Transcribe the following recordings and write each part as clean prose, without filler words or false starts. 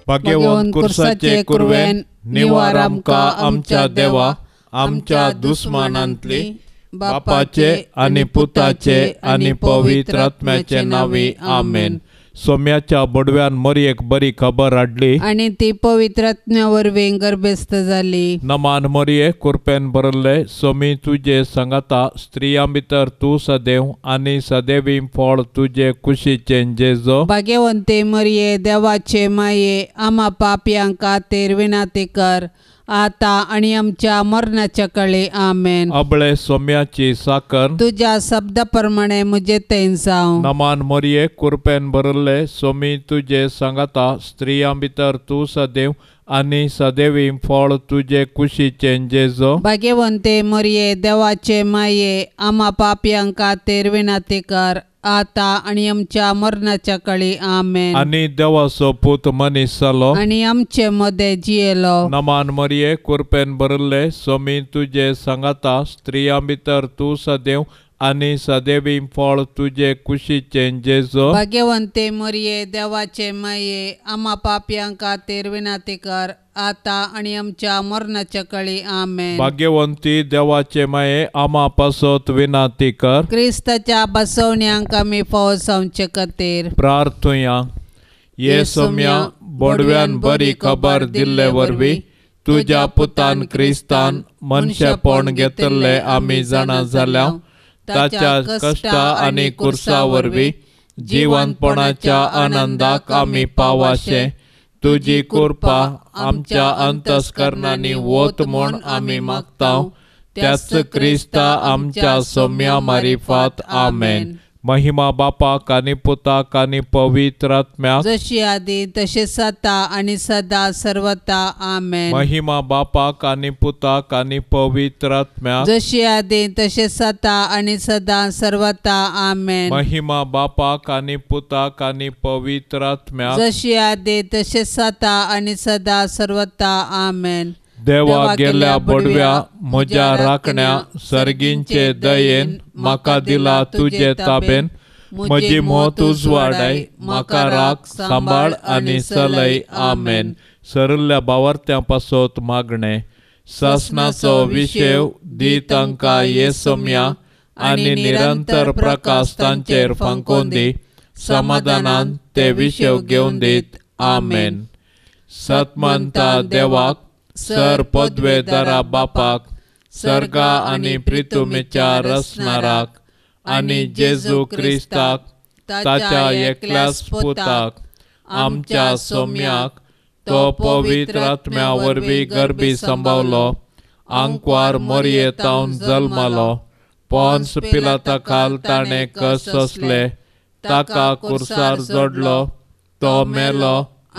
भाग्यवंत कुर्साचे कुरवेन निवार आमकां आमच्या देवा आमच्या दुस्मानांतली बापाचे आनी पुताचे आनी पवित्र आत्म्याचे नांवी आमेन. सोम्याच्या बडव्यान मरयेक बरी खबर हाडली आनी ती पवित्र आत्म्या वरवीं गर्भस्थ जाली. नमान मरये कुरपेन भरले सोमी तुजे सांगाता स्त्रियां भितर तूं सदैव आनी सदैवी फळ तुजे कुशीचें जेजो. भाग्यवंते मरये देवाचे माये आमा पापयां खातीर विनाती कर आता आनी आमच्या मरणाच्या कळे आमेन. अबळे सोम्याची साकर तुज्या शब्दा प्रमाणे म्हजे थंय जावं. नमान मरये कुरपेन भरले सोमी तुजे सांगाता स्त्रियां भितर तूं सदैव आनी सदैवी फळ तुजे कुशीचें जेजो. भाग्यवंते मरये देवाचे माये आमा पापयां खातीर विनाती कर आता आनी आमच्या मरणाच्या कळी आमेन. आनी देवाचो पूत मनीस जालो आनी आमचे मदें जियेलो. नमान मरये कुरपेन भरले सोमी तुजे सांगाता स्त्रियां भितर तूं सदैव आनी सदैवी फळ तुजे कुशीचें जेजो. भाग्यवंते मरये देवाचे माये आमा पापयां खातीर विनाती कर आता आनी आमच्या मरणाच्या कळी आमेन. भाग्यवंती देवाचे माये आमा पासत विनाती कर. क्रिस्ताच्या बसवण्यांक आमी फावो जावचे खातीर प्रार्थुया. ये सोम्या बोडव्यान बरी खबर दिल्ले वरवीं तुज्या पुतान क्रिस्तान मनशेपण घेतिल्लें आमी जाणा जाल्या. ताच्या कश्टा आनी कुर्सा वरवीं जिवंतपणाच्या आनंदाक आमी पावाशे तुजी कृपा आमच्या अंतस्करणांनी वत म्हूण आमी मागता. त्याच क्रिस्ता आमच्या सोम्या मारिफात आमेन. महिमा बापाक आनी पुताक आनी पवित्र आत्म्याक जशी आदी तशें आतां आनी सदा सर्वता आमेन. महिमा बापाक आनी पुताक आनी पवित्र आत्म्याक जशी आदी तशें आतां आनी सदा सर्वता आमेन. महिमा बापाक आनी पुताक आनी पवित्र आत्म्याक जशी आदी तशें आतां आनी सदा सर्वता आमेन. देवा गेल्या बडव्या म्हज्या राखण्या सर्गींचे दयेन म्हाका दिला तुजे ताबेन. म्हजी मोत उजवाडाय म्हाका राख सांबाळ आनी चलय आमेन. सरिल्ल्या बावर्त्यां पासत मागणें. सासणाचो विशेव दी तांकां ये सोम्या आनी निरंतर प्रकाश तांचेर फांकोवन दी. समाधानान ते विशेव घेवन दीत आमेन. सतमंता देवाक सर पदवेदारा बापाक सर्गा आनी प्रितुमेच्या रसनाराक आनी जेजू क्रिस्ताक ताच्या एकल्याच पुताक आमच्या सोम्याक तो पवित्र आत्म्या वरवीं गर्भी संभावलो आंकवार मोरयेतावन जल्मलो पोन्स पिलाता खाल ताणें कस सोंसले ताका कुर्सार जोडलो तो मेलो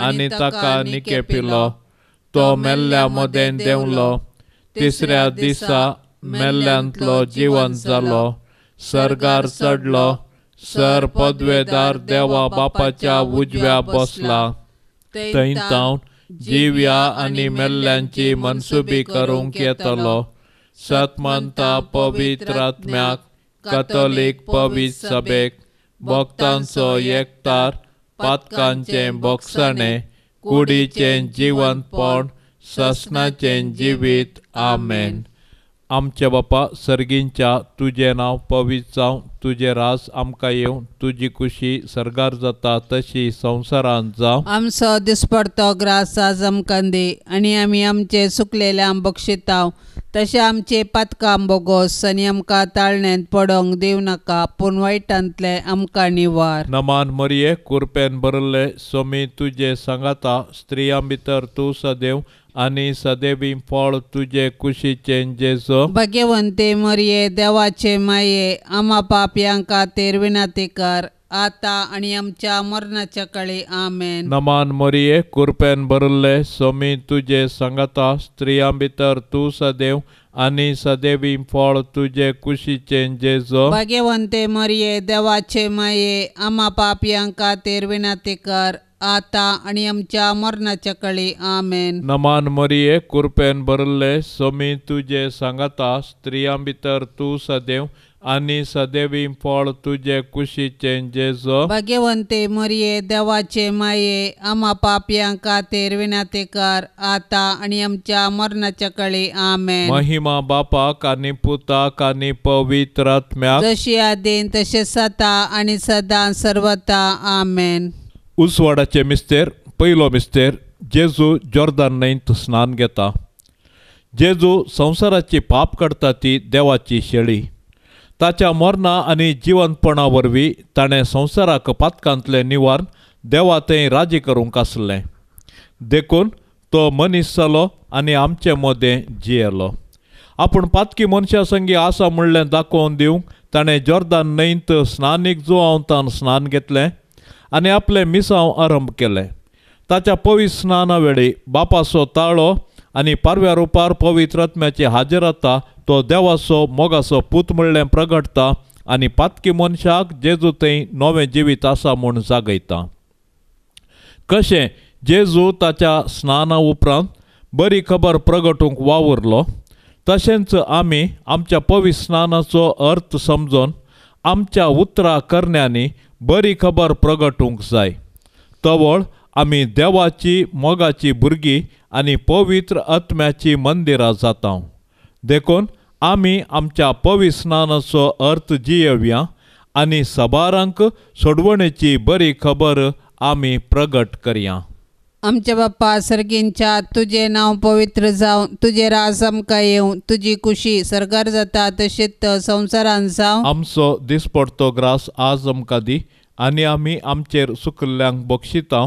आनी ताका निकेपिलो तो मेल्ल्या मदें देंवलो तिसऱ्या दिसा मेल्ल्यांतलो जिवंत जालो सर्गार चडलो सर पदवेदार देवा बापाच्या उजव्या बसला थंय तावन जिव्या आनी मेल्ल्यांची मनसुबी करूंक येतलो. सतमंता पवित्र आत्म्याक कथोलीक पवित्र सभेक भक्तांचो एकतार पातकांचें बोगसणें कुडीचें जिवंतपण सासणाचें जिवीत आमेन. आमच्या बापा सर्गींच्या तुजें नांव पवित्र जावं तुजें रास आमकां येवं तुजी कुशी सर्गार जाता तशी संवसारांत जावं. आमचो दिसपडतो ग्रास आज आमकां दी आनी आमी आमचे सुकलेल्या बक्षिताव तशें आमचे पातकां बोगोस आनी आमकां ताळण्यांत पडोंक दिवं नाका पूण वायटांतलें आमकां निवार. नमान मरये कुरपेन भरले सोमी तुजे सांगाता स्त्रियां भितर तूं सदैव आनी सदैवी फळ तुजे कुशीचें जेजो. भाग्यवंते मरये देवाचे माये आमा पापयां खातीर विनाती कर आता आनी आमच्या मरणाच्या कळे आमेन. नमान मरये कुरपेन भरले सोमी तुजे सांगाता स्त्रियां भितर तूं सदैव आनी सदैवी फळ तुजे कुशीचें जेजो. भाग्यवंते मरये देवाचे माये आमा पापयां खातीर विनाती कर आता आनी आमच्या मरणाच्या कळे आमेन. नमान मरये कुरपेन भरले सोमी तुजे सांगाता स्त्रियां भितर तूं सदैव आनी सदैवी फळ तुजे कुशीचें जेजू. भाग्यवंते मरिये देवाचे माये, आमा पापयां खातीर विनंती कर, आतां आनी आमच्या मरणाच्या काळी. आमेन. महिमा बापाक आनी पुताक आनी पवित्र आत्म्याक, जशी आदीन तशें आतां आनी सदां सर्वता. आमेन. उजवाडाचे मिस्तेर. पयलो मिस्तेर, जेजू जॉर्दान न्हंयत स्नान घेता. जेजू संवसाराची पाप काडटा ती देवाची शेळी. ताच्या मरणा आनी जिवंतपणा वरवीं ताणें संवसाराक पातकांतलें निवारण देवा थंय राजी करूंक आसलें. देखून तो मनीस जालो आनी आमचे मदें जियेलो. आपूण पातकी मनशां संगी आसा म्हणलें दाखोवन दिवंक ताणें जॉर्दान न्हंयत स्नानीक जुवांवतान स्नान घेतलें आनी आपलें मिसांव आरंभ केलें. ताच्या पवित्र स्नाना वेळी बापाचो ताळो आनी पारव्या रुपार पवित्र आत्म्याची हाजेरता तो देवाचो मोगाचो पूत म्हणलें प्रगटता आनी पातकी मनशाक जेजू थंय नवें जिवीत आसा म्हूण जागयता. कशें जेजू ताच्या स्नाना उपरांत बरी खबर प्रगटूंक वावुरलो, तशेंच आमी आमच्या पवित्र स्नानाचो अर्थ समजून आमच्या उतरा करण्यांनी बरी खबर प्रगटूंक जाय. तवळ आमी देवाची मोगाची भुरगीं आनी पवित्र आत्म्याची मंदिरां जाता. देखून आमी आमच्या पवित्र स्नानाचो अर्थ जियेवया आनी सबारांक सोडवणेची बरी खबर आमी प्रगट करया. आमच्या बाप्पा सर्गींच्या, तुजें नांव पवित्र जावं, तुजें राज आमकां येवं, तुजी कुशी सर्गार जाता तशीच संवसारान जावं. आमचो दिसपडतो ग्रास आज आमकां दी आनी आमी आमचेर सुकिल्ल्यांक बक्षिता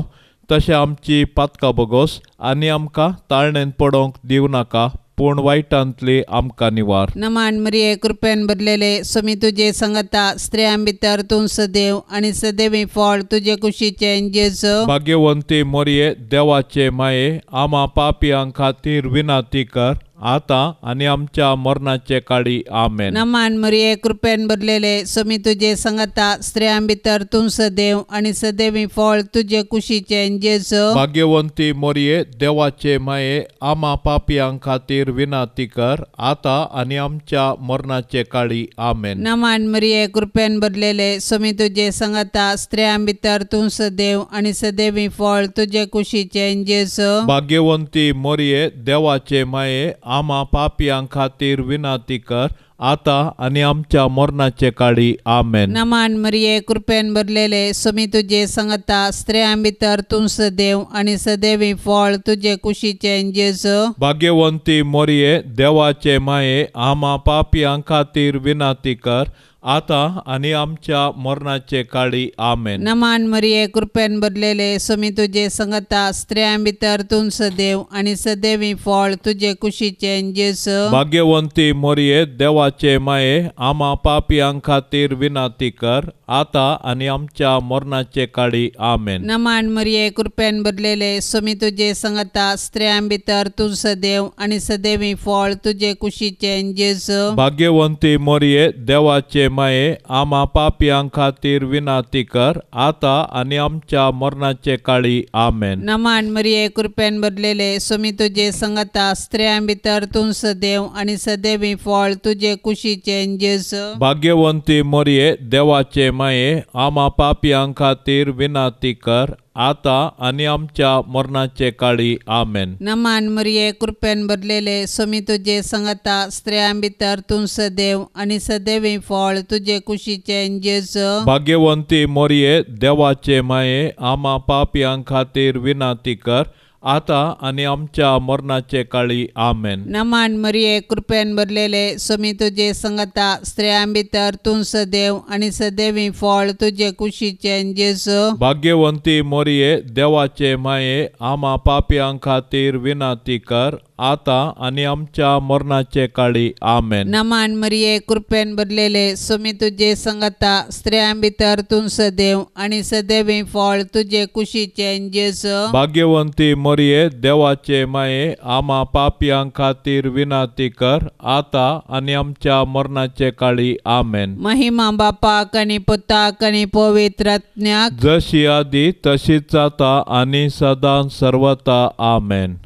तशें आमची पातकां बोगोस आनी आमकां ताळणेन पडोवंक दिवं नाका, पूण वायटांतली आमकां निवार. नमान मरिये, कृपेन भरलेले, स्वामी तुजे संगता, स्त्रियां भितर तूं सदैव आनी सदैवी फळ तुजे कुशीचें जेजू. भाग्यवंती मरिये देवाचे माये, आमा पापयां खातीर विनंती कर, आतां आनी आमच्या मरणाचे काळी. आमेन. नमान मरिये, कृपेन भरलेले, स्वामी तुजे संगता, स्त्रियां भितर तूं सदैव आनी सदैवी फळ तुजे कुशीचें जेजू. भाग्यवंती मरिये देवाचे माये, आमा पापयां खातीर विनंती कर, आतां आनी आमच्या मरणाचे काळी. आमेन. नमान मरिये, कृपेन भरलेले, स्वामी तुजे संगता, स्त्रियां भितर तूं सदैव आनी सदैवी फळ तुजे कुशीचें जेजू. भाग्यवंती मरिये देवाचे माये, आमा पापयां खातीर विनंती कर, आतां आनी आमच्या मरणाचे काळी. आमेन. नमान मरिये, कृपेन भरलेले, स्वामी तुजे संगता, स्त्रियां भितर तूं सदैव आनी सदैवी फळ तुजे कुशीचें जेजू. भाग्यवंती मरिये देवाचे माये, आमा पापयां खातीर विनंती कर, आतां आनी आमच्या मरणाचे काळी. आमेन. नमान मरिये, कृपेन भरलेले, स्वामी तुजे संगता, स्त्रियां भितर तूं सदैव आनी सदैवी फळ तुजे कुशीचें जेजू. भाग्यवंती मरिये देवाचे माये, आमा पापयां खातीर विनंती कर, आतां आनी आमच्या मरणाचे काळी. आमेन. नमान मरिये, कृपेन भरलेले, स्वामी तुजे संगता, स्त्रियां भितर तूं सदैव आनी सदैवी फळ तुजे कुशीचें जेजू. भाग्यवंती मरिये देवाचे माये, आमा पापयां खातीर विनंती कर, आतां आनी आमच्या मरणाचे काळी. आमेन. नमान मरिये, कृपेन भरलेले, स्वामी तुजे संगता, स्त्रियां भितर तूं सदैव आनी सदैवी फळ तुजे कुशीचें जेजू. भाग्यवंती मरिये देवाचे माये, आमा पापयां खातीर विनंती कर, आतां आनी आमच्या मरणाचे काळी. आमेन. नमान मरिये, कृपेन भरलेले, स्वामी तुजे संगता, स्त्रियां भितर तूं सदैव आनी सदैवी फळ तुजे कुशीचें जेजू. भाग्यवंती मरिये देवाचे माये, आमा पापयां खातीर विनंती कर, आतां आनी आमच्या मरणाचे काळी. आमेन. नमान मरिये, कृपेन भरलेले, स्वामी तुजे संगता, स्त्रियां भितर तूं सदैव आनी सदैवी फळ तुजे कुशीचें जेजू. भाग्यवंती मरिये देवाचे माये, आमा पापयां खातीर विनंती कर, आतां आनी आमच्या मरणाचे काळी. आमेन. नमान मरिये, कृपेन भरलेले, स्वामी तुजे संगता, स्त्रियां भितर तूं सदैव आनी सदैवी फळ तुजे कुशीचें जेजू. भाग्यवंती मरिये देवाचे माये, आमा पापयां खातीर विनंती कर, आतां आनी आमच्या मरणाचे काळी. आमेन. महिमा बापाक आनी पुताक आनी पवित्र आत्म्याक, जशी आदी तशीच जाता आनी सदां सर्वता. आमेन.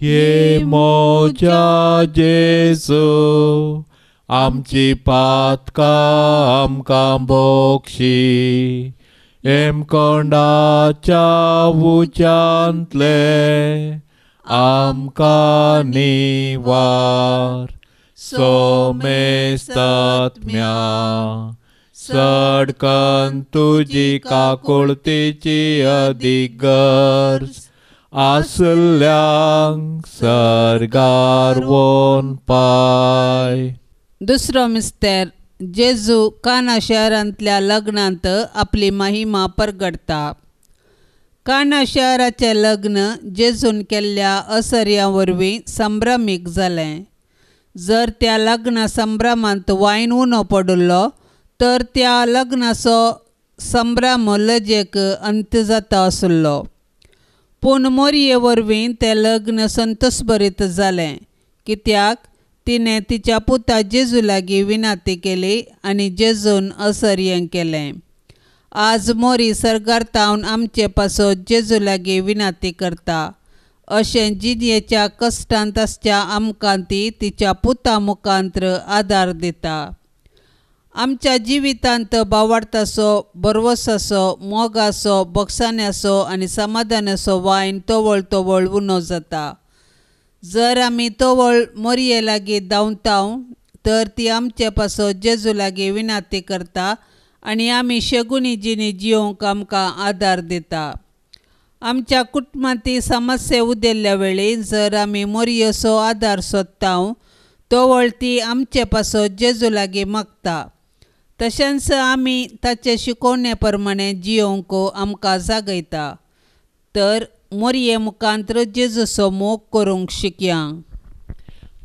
हे मोजा जेजू, आमची पातकां आमकां बोक्षी हेमकोंडाच्या उच्यांतले आमकां निवार सोमेस्तात्म्या सडकन तुजी काकुळतीची अदीक गरज आसल्यांक सर्गार वोन पाय. दुसरो मिस्तेर जेजू काना शहरांतल्या लग्नांत आपली महिमा परगडटा. काना शहराचें लग्न जेजून केल्ल्या असर्या वरवीं संभ्रमीक जालें. जर त्या लग्न संभ्रमांत वायन उणो पडिल्लो तर त्या लग्नाचो संभ्रम लजेक अंत जाता आशिल्लो. पूण मोरये वरवीं तें लग्न संतोषभरीत जालें, कित्याक तिणें तिच्या पुता जेजू लागीं विनंती केली आनी जेजून असर्यें केलें. आज मोरी सर्गार तावन आमचे पासत जेजू लागीं विनंती करता. अशें जिणेच्या कश्टांत आसच्या आमकां ती तिच्या पुता मुखांत्र आदार दिता. आमच्या जिवितांत भावार्थाचो, भरवसाचो, मोगाचो, बक्षाण्याचो आनी समाधानाचो वायन तवळ तवळ उणो जाता. जर आमी तवळ मोरये लागीं धांवताव तर ती आमचे पासत जेजू लागीं विनंती करता आनी आमी शेगुणी जिणी जियोंक आमकां आदार दिता. आमच्या कुटुंबांत समस्या उदेल्ल्या वेळी जर आमी मोरयेचो आदार सोदताव तवळ ती आमचे पासत जेजू लागीं मागता. तशेंच आमी ताचे शिकोवणे प्रमाणे जियोंक आमकां जागयता. तर मोरये मुखांत्र जेजूचो मोग करूंक शिकया.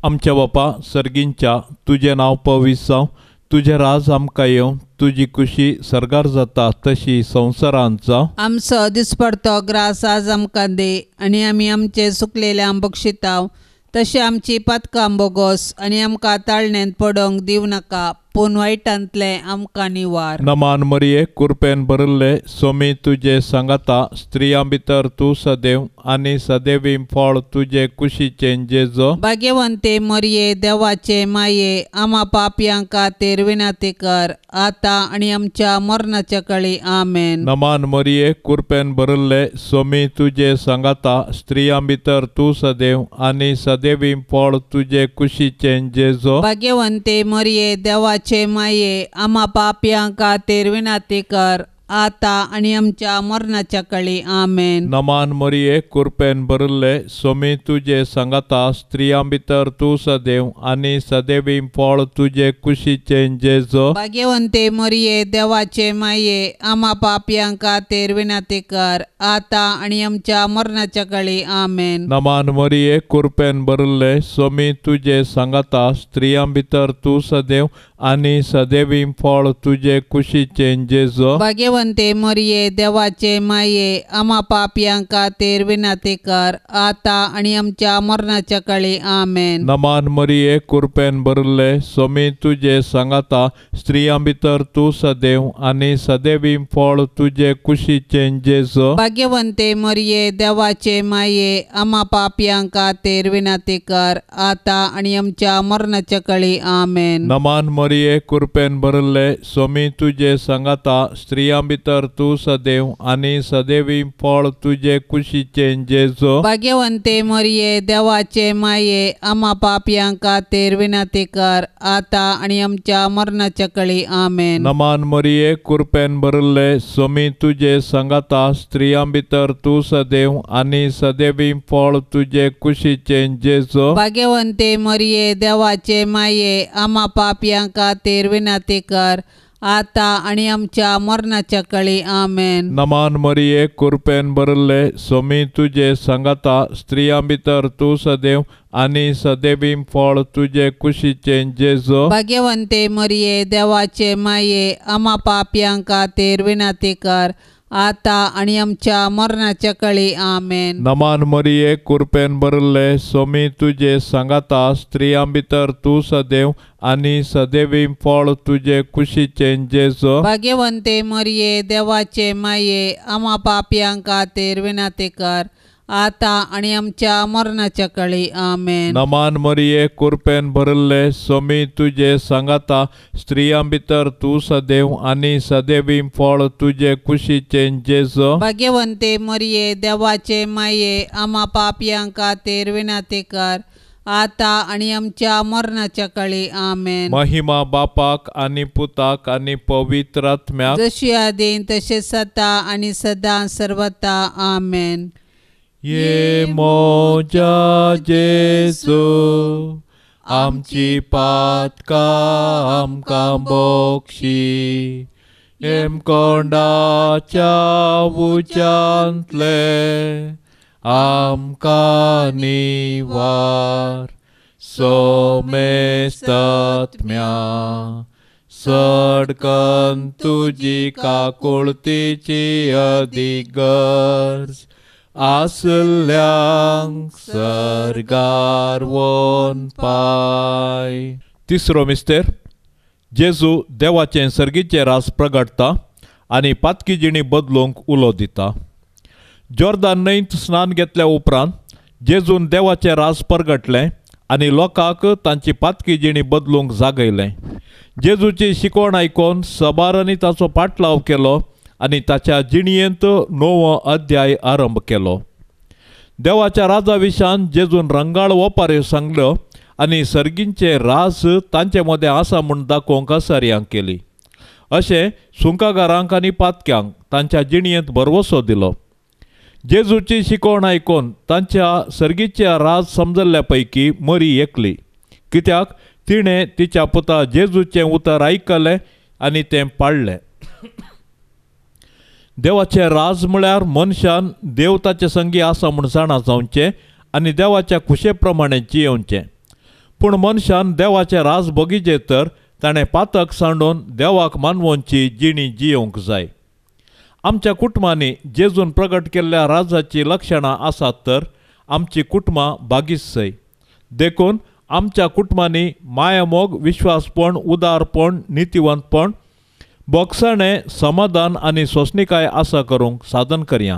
आमच्या बापा सर्गींच्या, तुजें नांव पवित्र जावं, तुजें राज आमकां येवं, तुजी खुशी सर्गार जाता तशी संवसारांत जावं. आमचो दिसपडतो ग्रास आज आमकां दी आनी आमी आमचे सुकलेल्यांक बक्षिताव तशें आमची पातकां बोगोस आनी आमकां ताळण्यांत पडोंक दिवं नाका, पूण वायटांतलें आमकां निवार. नमान मरिये, कुरपेन भरिल्ले, सोमी तुजे सांगाता, स्त्रियां भितर तूं सदैव आनी सदैवी फळ तुजे कुशीचें जेजो. भाग्यवंते मरिये, देवाचे माये, आमा पापयां खातीर विनंती कर आतां आनी आमच्या मरणाच्या काळी. आमेन. नमान मरिये, कुरपेन भरिल्ले, सोमी तुजे सांगाता, स्त्रियां भितर तूं सदैव आनी सदैवी फळ तुजे कुशीचें जेजो. भाग्यवंते मरिये, देवाचे माये, आमा पापयां खातीर विनंती कर आतां आनी आमच्या मरणाच्या काळी. आमेन. नमान मरिये, कुरपेन भरिल्ले, सोमी तुजे सांगाता, स्त्रियां भितर तूं सदैव आनी सदैवी फळ तुजे कुशीचें जेजो. भाग्यवंते मरिये, देवाचे माये, आमा पापयां खातीर विनंती कर आतां आनी आमच्या मरणाच्या काळी. आमेन. नमान मरिये, कुरपेन भरिल्ले, सोमी तुजे सांगाता, स्त्रियां भितर तूं सदैव आनी सदैवी फळ तुजे कुशीचें जेजो. भाग्यवंते मरिये, देवाचे माये, आमा पापयां खातीर विनंती कर आतां आनी आमच्या मरणाच्या काळी. आमेन. नमान मरिये, कुरपेन भरिल्ले, सोमी तुजे सांगाता, स्त्रियां भितर तूं सदैव आनी सदैवी फळ तुजे कुशीचें जेजो. भाग्यवंते मरिये, देवाचे माये, आमा पापयां खातीर विनंती कर आतां आनी आमच्या मरणाच्या काळी. आमेन. नमान मरिये, कुरपेन भरिल्ले, सोमी तुजे सांगाता, स्त्रियां भितर तूं सदैव आनी सदैवी फळ तुजे कुशीचें जेजो. भाग्यवंते मरिये, देवाचे माये, आमा पापयां खातीर विनंती कर आतां आनी आमच्या मरणाच्या काळी. आमेन. नमान मरिये, कुरपेन भरिल्ले, सोमी तुजे सांगाता, स्त्रियां भितर तूं सदैव आनी सदैवी फळ तुजे कुशीचें जेजो. भाग्यवंते मरिये, देवाचे माये, आमा पापयां खातीर विनंती कर आतां आनी आमच्या मरणाच्या काळी. आमेन. नमान मरिये, कुरपेन भरिल्ले, सोमी तुजे सांगाता, स्त्रियां भितर तूं सदैव आनी सदैवी फळ तुजे कुशीचें जेजो. भाग्यवंते मरिये, देवाचे माये, आमा पापयां खातीर विनंती कर आतां आनी आमच्या मरणाच्या काळी. आमेन. नमान मरिये, कुरपेन भरिल्ले, सोमी तुजे सांगाता, स्त्रियां भितर तूं सदैव आनी सदैवी फळ तुजे कुशीचें जेजो. भाग्यवंते मरिये, देवाचे माये, आमा पापयां खातीर विनंती कर आतां आनी आमच्या मरणाच्या काळी. आमेन. नमान मरिये, कुरपेन भरिल्ले, सोमी तुजे सांगाता, स्त्रियां भितर तूं सदैव आनी सदैवी फळ तुजे कुशीचें जेजू. भाग्यवंते मरिये, देवाचे माये, आमा पापयां खातीर विनंती कर, आतां आनी आमच्या मरणाच्या काळी. आमेन. महिमा बापाक आनी पुताक आनी पवित्र आत्म्याक, जशी आदीं तशें सता आनी सदां सर्वता. आमेन. ये मोजा जेजू, आमची पातकां आमकां बक्षी, हेमकोंडाच्या उज्यांतले आमकां निवार, सोमेस्तात्म्या सडकन तुजी काकुळतीची अदीक गरज आसल्यांक सर्गार वोन पाय. तिसरो मिस्तेर, जेजू देवाचें सर्गीचें रास प्रगटता आनी पातकी जिणी बदलूंक उलो दिता. जोर्दान न्हंयत स्नान घेतल्या उपरांत जेजून देवाचें रास परगटलें आनी लोकांक तांची पातकी जिणी बदलूंक जागयलें. जेजूची शिकवण आयकून सबारांनी ताचो पाटलाव केलो आनी ताच्या जिणयेंत नवो अध्याय आरंभ केलो. देवाच्या राजा विशान जेजून रंगाळ ओपाऱ्यो सांगल्यो आनी सर्गींचे राज तांचे मदें आसा म्हूण दाखोवंक असर्यां केली. अशें सुंकागारांक आनी पातक्यांक तांच्या जिणयेंत भरवसो दिलो. जेजूची शिकवण आयकून तांच्या सर्गीच्या राज समजल्ल्या पैकी मरी एकली, कित्याक तिणें तिच्या पुता जेजूचें उतर आयकलें आनी तें पाळ्ळें. देवाचें राज म्हळ्यार मनशान देव ताचे संगी आसा म्हूण जाणा जावचें आनी देवाच्या खुशे प्रमाणें जियेवचें. पूण मनशान देवाचें राज बगीचे तर ताणें पातक सांडून देवाक मानवोनची जिणी जियेवंक जाय. आमच्या कुटुंबांनी जेजून प्रगट केल्ल्या राजाचीं लक्षणां आसात तर आमची कुटुंबां बागीसय. देखून आमच्या कुटुंबांनी मायामोग, विश्वासपण, उदारपण, नितिवंतपण, बोगसाणें, समाधान आनी सोंसणीकाय आसा करूंक साधन करया.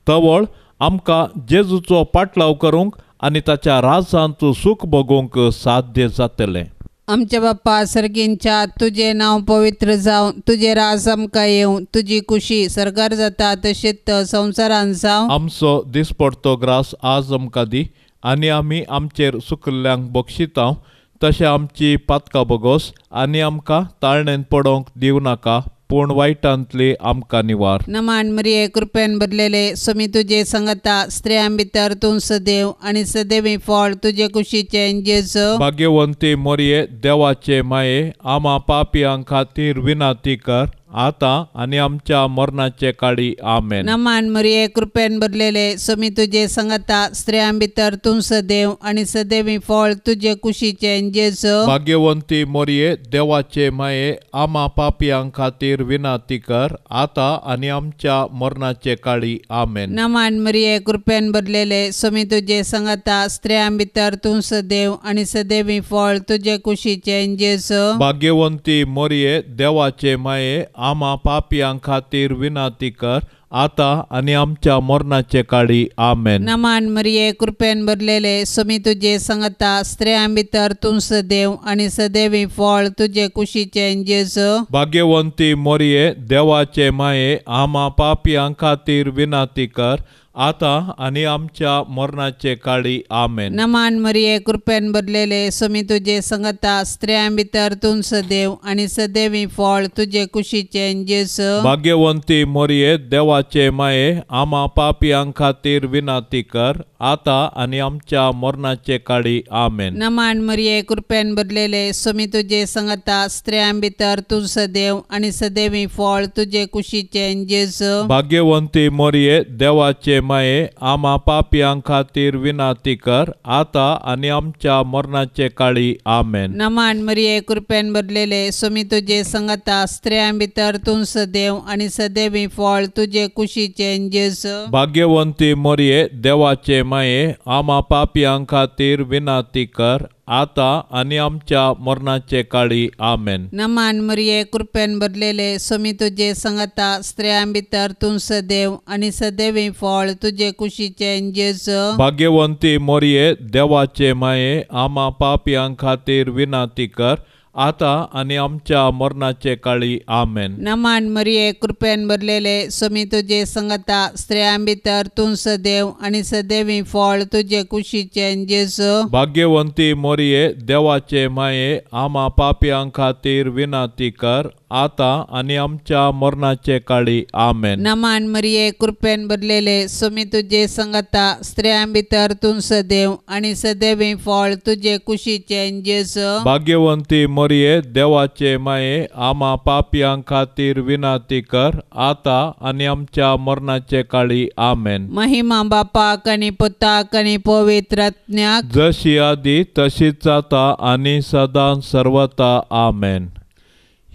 तवळ आमकां जेजूचो पाटलाव करूंक आनी ताच्या राजांत सूख भोगूंक साध्य जातलें. आमच्या बाप्पा सर्गींच्या, तुजें नांव पवित्र जावं, तुजें राज आमकां येवं, तुजी कुशी सर्गार जाता तशेंच संवसारांत जावं. आमचो दिसपडतो ग्रास आज आमकां दी आनी आमी आमचेर सुकिल्ल्यांक बक्षितांव तशें आमची पातकां बोगोस आनी आमकां ताळणेन पडोवंक दिवं नाका, पूण वायटांतली आमकां निवार. नमान मरिये, कृपेन भरलेले, स्वामी तुजे संगता, स्त्रियां भितर तूं सदैव आनी सदैवी फळ तुजे कुशीचें जेजू. भाग्यवंती मरिये, देवाचे माये, आमा पापयां खातीर विनंती कर, आतां आनी आमच्या मरणाचे काळी. आमेन. नमान मरिये, कृपेन भरलेले, स्वामी तुजे संगता, स्त्रियां भितर तूं सदैव आनी सदैवी फळ तुजे कुशीचें जेजू. भाग्यवंती मरिये, देवाचे माये, आमा पापयां खातीर विनंती कर, आतां आनी आमच्या मरणाचे काळी. आमेन. नमान मरिये, कृपेन भरलेले, स्वामी तुजे संगता, स्त्रियां भितर तूं सदैव आनी सदैवी फळ तुजे कुशीचें जेजू. भाग्यवंती मरिये, देवाचे माये, आमा पापयां खातीर विनंती कर, आतां आनी आमच्या मरणाचे काळी. आमेन. नमान मरिये, कृपेन भरलेले, स्वामी तुजे संगता, स्त्रियां भितर तूं सदैव आनी सदैवी फळ तुजे कुशीचें जेजू. भाग्यवंती मरिये, देवाचे माये, आमा पापयां खातीर विनंती कर, आतां आनी आमच्या मरणाचे काळी. आमेन. नमान मरिये, कृपेन भरलेले, स्वामी तुजे संगता, स्त्रियां भितर तूं सदैव आनी सदैवी फळ तुजे कुशीचें जेजू. भाग्यवंती मरिये, देवाचे माये, आमा पापयां खातीर विनंती कर, आतां आनी आमच्या मरणाचे काळी. आमेन. नमान मरिये, कृपेन भरलेले, स्वामी तुजे संगता, स्त्रियां भितर तूं सदैव आनी सदैवी फळ तुजे कुशीचें जेजू. भाग्यवंती मरिये, देवाचे माये, आमा पापयां खातीर विनंती कर, आतां आनी आमच्या मरणाचे काळी. आमेन. नमान मरिये, कृपेन भरलेले, स्वामी तुजे संगता, स्त्रियां भितर तूं सदैव आनी सदैवी फळ तुजे कुशीचें जेजू. भाग्यवंती मरिये, देवाचे माये, आमा पापयां खातीर विनंती कर, आतां आनी आमच्या मरणाचे काळी. आमेन. नमान मरिये, कृपेन भरलेले, स्वामी तुजे संगता, स्त्रियां भितर तूं सदैव आनी सदैवी फळ तुजे कुशीचें जेजू. भाग्यवंती मोरये, देवाचे माये, आमा पापयां खातीर विनंती कर, आतां आनी आमच्या मरणाचे काळी. आमेन. नमान मरिये, कृपेन भरलेले, स्वामी तुजे संगता, स्त्रियां भितर तूं सदैव आनी सदैवी फळ तुजे कुशीचें जेजू. भाग्यवंती मोरये, देवाचे माये, आमा पापयां खातीर विनंती कर, आतां आनी आमच्या मरणाचे काळी. आमेन. नमान मरिये, कृपेन भरलेले, स्वामी तुजे संगता, स्त्रियां भितर तूं सदैव आनी सदैवी फळ तुजे कुशीचें जेजू. भाग्यवंती मोरये, देवाचे माये, आमा पापयां खातीर विनंती कर, आतां आनी आमच्या मरणाचे काळी. आमेन. महिमा बापाक आनी पुताक आनी पवित्र आत्म्याक, जशी आदी तशीच जाता आनी सदां सर्वता. आमेन.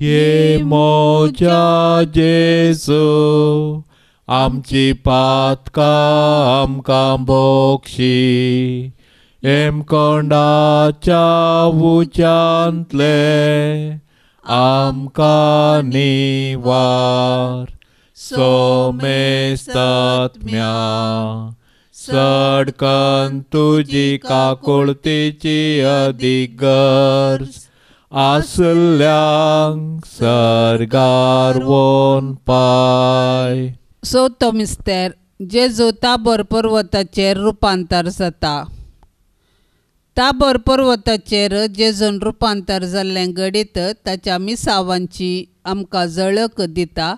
हे म्हज्या जेजू, आमची पातकां आमकां भोगशी, हेमकोंडाच्या उच्यांतले आमकां निवार, सोमेस्तात्म्या सडकन तुजी काकुळतीची अदीक गरज आसल्यांक सर्गार वोन पाय. चवथो मिस्तेर, जेजू ताबोर पर्वताचेर रुपांतर जाता. ताबोर पर्वताचेर जेजून रुपांतर जाल्लें घडीत ताच्या मिसावांची आमकां झळक दिता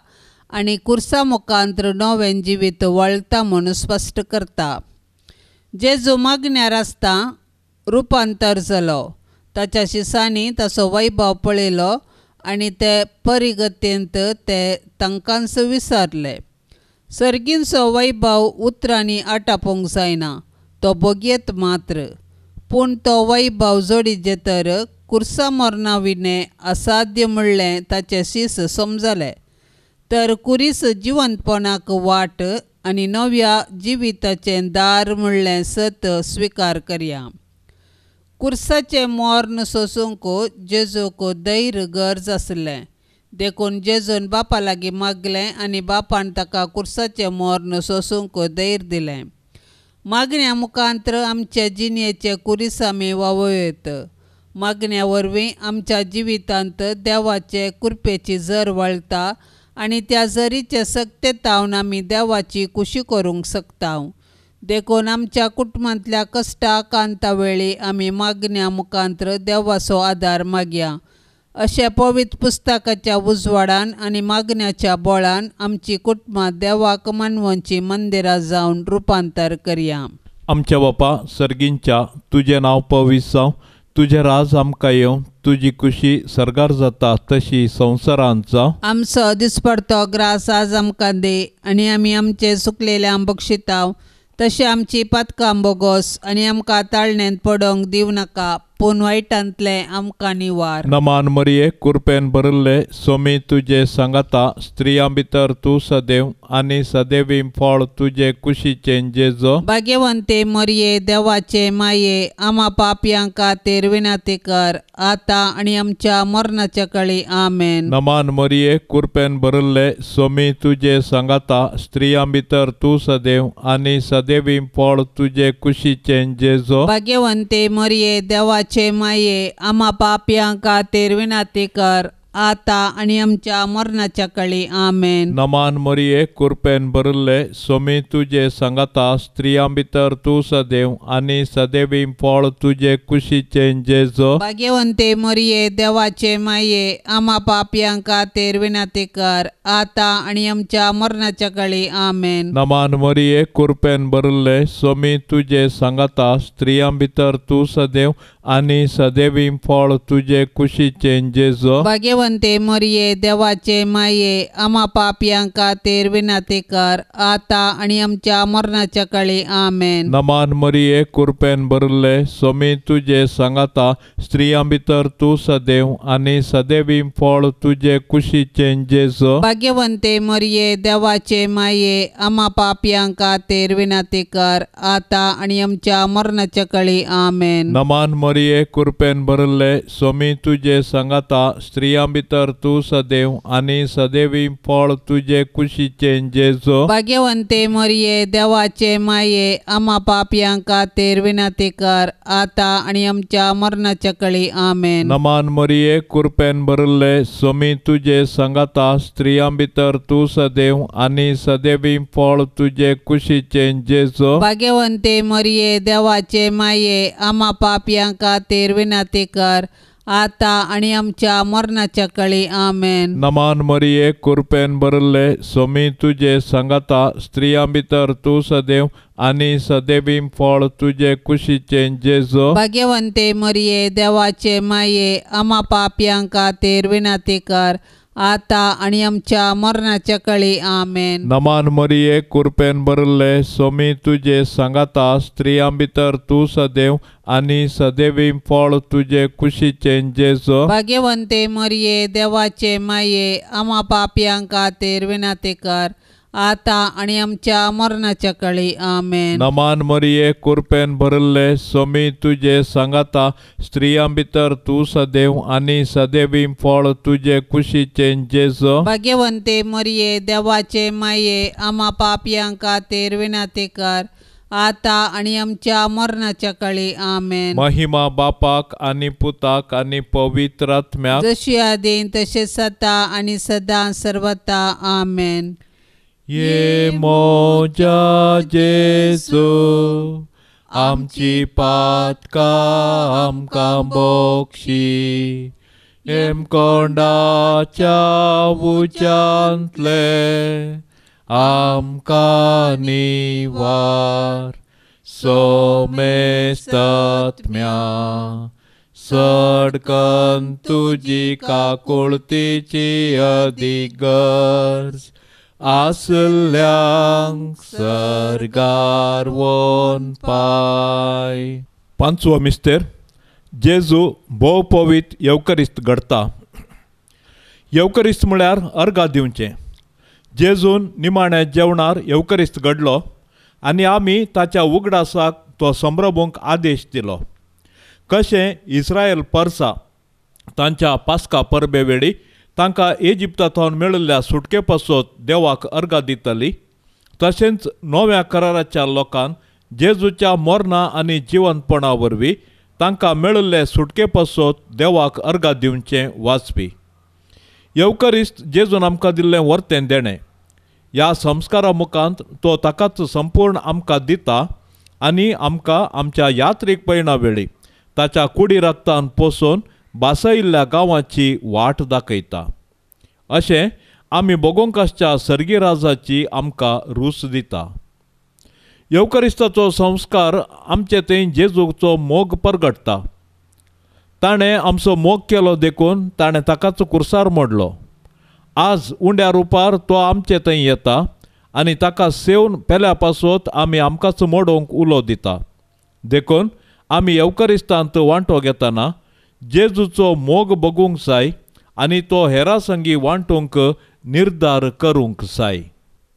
आनी कुर्सा मुखांत नवें जिवीत वळटा म्हूण स्पश्ट करता. जेजू मागण्यार आसता रुपांतर जालो, ताच्या शिसांनी ताचो वैभव पळयलो आनी ते परिगतेंत ते तांकांच विसरले. सर्गींचो वैभव उतरांनी आटापूंक जायना, तो भोगयेत मात्र, पूण तो वैभव जोडीजे तर कुर्सा मरणा विणें असाध्य म्हणलें ताचें शीस समजलें. तर कुरीस जिवंतपणाक वाट आनी नव्या जिविताचें दार म्हणलें सत स्विकार करया. कुर्साचें मर्ण सोसूंक जेजूक धैर्य गरज आसलें, देखून जेजून बापा लागीं मागलें आनी बापान ताका कुर्साचें मर्ण सोसूंक धैर्य दिलें. मागण्या मुखांत आमचे जिणेचे कुरीस आमी वावयत. मागण्या वरवीं आमच्या जिवितांत देवाचे कृपेची झर वळटा आनी त्या झरीचे सक्ते तावन आमी देवाची खुशी करूंक शकता. देखून आमच्या कुटुंबांतल्या कश्टा कांता वेळी आमी मागण्या मुखांत देवाचो आदार मागया. अशें पवित्र पुस्तकाच्या उजवाडान आनी मागण्याच्या बळान आमची कुटुंबां देवाक मानवची मंदिरां जावन रुपांतर करया. आमच्या बापा सर्गींच्या, तुजें नांव पवित्र जावं, तुजें राज आमकां येवं, तुजी खुशी सर्गार जाता तशी संवसारांत जावं. आमचो दिसपडतो ग्रास आज आमकां दी आनी आमी आमचे सुकलेल्यांक बक्षिताव तशें आमची पातकां बोगोस आनी आमकां ताळण्यांत पडोंक दिवं नाका, पूण वायटांतलें आमकां निवार. नमान मरिये, कृपेन भरिल्ले, स्वामी तुजे सांगाता, स्त्रियां भितर तूं सदैव आनी सदैवी फळ तुजे कुशीचें जेजो. भाग्यवंते मरिये, देवाचे माये, आमा पापयां खातीर विनंती कर, आतां आनी आमच्या मरणाच्या काळी. आमेन. नमान मरिये, कृपेन भरिल्ले, स्वामी तुजे सांगाता, स्त्रियां भितर तूं सदैव आनी सदैवी फळ तुजे कुशीचें जेजो. भाग्यवंते मरिये, देवाचे माये, आमा पापयां खातीर विनंती कर, आतां आनी आमच्या मरणाच्या काळी. आमेन. नमान मरिये, कृपेन भरिल्ले, स्वामी तुजे सांगाता, स्त्रियां भितर तूं सदैव आनी सदैवी फळ तुजे कुशीचें जेजो. भाग्यवंते मरिये, देवाचे माये, आमा पापयां खातीर विनंती कर, आतां आनी आमच्या मरणाच्या काळी. आमेन. नमान मरिये, कृपेन भरिल्ले, स्वामी तुजे सांगाता, स्त्रियां भितर तूं सदैव आनी सदैवी फळ तुजे कुशीचें जेजो. भाग्यवंते मरिये देवाचे माये आमा पापयां खातीर विनंती कर आतां आनी आमच्या मरणाच्या काळी आमेन. नमान मरिये कृपेन भरिल्ले स्वामी तुजे सांगाता स्त्रियां भितर तूं सदैव आनी सदैवी फळ तुजे कुशीचें जेजू. भाग्यवंते मरिये देवाचे माये आमा पापयां खातीर विनंती कर आतां आनी आमच्या मरणाच्या काळी आमेन. नमान मरिये कृपेन भरिल्ले स्वामी तुजे सांगाता स्त्रियां भितर तूं सदैव आनी सदैवी फळ तुजे कुशीचें जेजू. भाग्यवंते मरिये देवाचे माये आमा पापयां खातीर विनंती कर आतां आनी आमच्या मरणाच्या काळी आमेन. नमान मरिये कृपेन भरिल्ले स्वामी तुजे सांगाता स्त्रियां भितर तूं सदैव आनी सदैवी फळ तुजे कुशीचें जेजू. भाग्यवंते मरिये देवाचे माये आमा पापयां खातीर विनंती कर आतां आनी आमच्या मरणाच्या काळी आमेन. नमान मरिये कृपेन भरिल्ले स्वामी तुजे सांगाता स्त्रियां भितर तूं सदैव आनी सदैवी फळ तुजे कुशीचें जेजू. भाग्यवंते मरिये देवाचे माये आमा पापयां खातीर विनंती कर आतां आनी आमच्या मरणाच्या काळी आमेन. नमान मरिये कृपेन भरिल्ले स्वामी तुजे सांगाता स्त्रियां भितर तूं सदैव आनी सदैवी फळ तुजे कुशीचें जेजू. भाग्यवंते मरिये देवाचे माये आमा पापयां खातीर विनंती कर आतां आनी आमच्या मरणाच्या काळी आमेन. नमान मरिये कृपेन भरिल्ले स्वामी तुजे सांगाता स्त्रियां भितर तूं सदैव आनी सदैवी फळ तुजे कुशीचें जेजू. भाग्यवंते मरिये देवाचे माये आमा पापयां खातीर विनंती कर आतां आनी आमच्या मरणाच्या काळी आमेन. महिमा बापाक आनी पुताक आनी पवित्र आत्म्याक, जशी आदीं तशें सदा आनी सदां सर्वता आमेन. ये मोजा जेजू आमची पातकां आमकां बक्षी हेमकोंडाच्या उज्यांतले आमकां निवार सोमेस्तात्म्या सडकन तुजी काकुळतीची अदीक गरज आसल्यांक सर्गार वोन पाय. पांचवो मिस्तेर जेजू भोव पवित्र येवकरिस्त घडता. येवकरिस्त म्हळ्यार अर्घा दिवचें. जेजून निमाण्या जेवणार येवकरिस्त घडलो आनी आमी ताच्या उगडासाक तो संभ्रमूंक आदेश दिलो. कशें इस्रायल परसा तांच्या पास्का परबे वेळी तांकां इजिप्ताथावन मेळिल्ल्या सुटके पासत देवाक अर्घा दितली, तशेंच नव्या कराराच्या लोकान जेजूच्या मरणा आनी जिवंतपणा वरवीं तांकां मेळिल्ले सुटके पासत देवाक अर्घा दिवचें वाजपी. येवकरिस्त जेजून आमकां दिल्लें वर्तें देणें. ह्या संस्कारा मुखांत तो ताकाच संपूर्ण आमकां दिता आनी आमकां आमच्या यात्रीक पयणा वेळी ताच्या कुडी रक्तान पोसून बासयिल्ल्या गांवाची वाट दाखयता. अशें आमी भोगोंक आसच्या सर्गी राजाची आमकां रूच दिता. येवकरिस्ताचो संस्कार आमचे थंय जेजूचो मोग परगटता. ताणें आमचो मोग केलो देखून ताणें ताकाच कुर्सार मोडलो. आज उंड्या रुपार तो आमचे थंय येता आनी ताका सेवन पेल्या पासत आमी आमकांच मोडोवंक उलो दिता. देखून आमी येवकरिस्तांत वांटो घेतना जेजूचो मोग बगूंक जाय आनी तो हेरां संगी वांटूंक निर्धार करूंक जाय.